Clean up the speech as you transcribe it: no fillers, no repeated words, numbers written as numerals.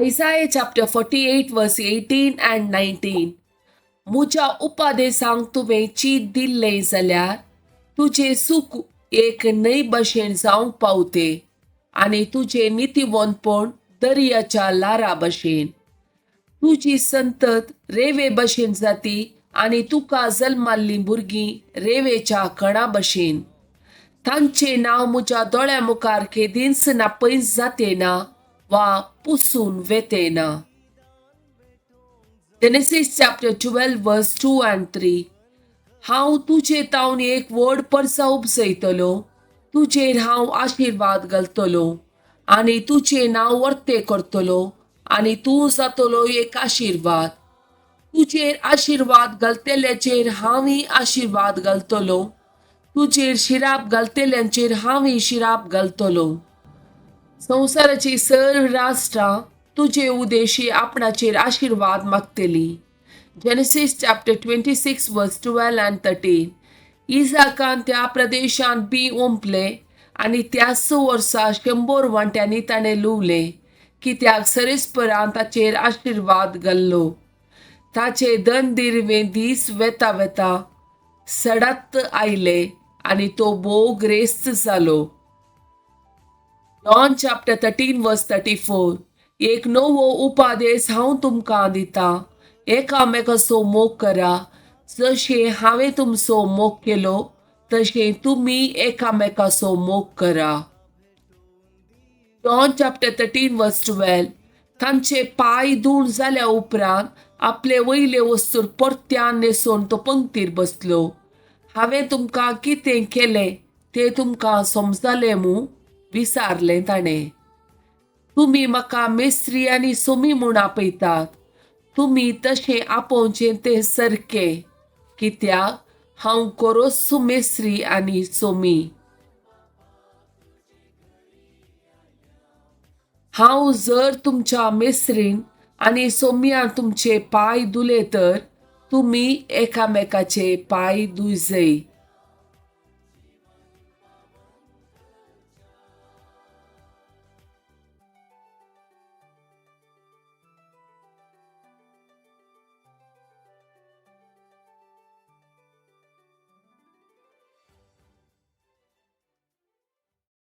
Isaiah chapter 48 verse 18 and 19. म्हज्या उपादेसांक तुवें चीत दिल्लें जाल्यार तुजें सूख एक न्हंय भशेन जावंक पावते आनी तुजें नितीवंतपण दर्याच्या ल्हारा भशेन. तुजी संतत रेवे भशेन जाती आनी तुका जल्माल्लीं भुरगीं रेवेच्या कणा भशेन. तांचें नांव म्हज्या दोळ्या मुखार केदींच ना पयस जाते ना वा पुसून वेते ना. Genesis chapter 12 verse 2 and 3. हांव तुजे तावन एक व्हड परसा उपजयतलो, तुजेर हांव आशिर्वाद घालतलो आनी तुजें नांव वर्तें करतलो आनी तूं जातलो एक आशिर्वाद. तुजेर आशिर्वाद घालतल्याचेर हांवूय आशिर्वाद घालतलो, तुजेर शिराप घालतल्यांचेर हांवूय शिराप घालतलो. संवसाराची सर्व राष्ट्रां तुजे उदेशी आपणाचेर आशिर्वाद मागतली. Genesis chapter 26 verse 12 and 13. इजाकान त्या प्रदेशांत बी ओंपलें आनी त्याच वर्सा 100 वांट्यांनी ताणें लुवलें, कित्याक सरेस्परान ताचेर आशिर्वाद घाल्लो. ताचे दन दिरवे दीस वेता वेता सडात आयले आनी तो भोव ग्रेस्त जालो. John chapter 13 verse 34. एक नवो उपादेस हांव तुमकां दितां, एकामेकाचो मोग करा, जशें हांवें तुमचो मोग केलो तशें तुमी एकामेकाचो मोग करा. John chapter 13 verse 12. तांचे पांय धुवन जाल्या उपरांत आपले वयले वस्तूर परत्यान न्हेसोवन तो पंक्तीर बसलो. हांवें तुमकां कितें केलें तें तुमकां समजलें मू? विचारलें ताणें. तुमी म्हाका मेस्त्री आनी सोमी म्हूण आपयतात, तुमी तशें आपोवचें तें सारकें, कित्याक हांव खरोच मेस्त्री आनी सोमी. हांव जर तुमच्या मेस्त्रीन आनी सोमयान तुमचे पांय धुले तर तुमी एकामेकाचे पांय धुयजय.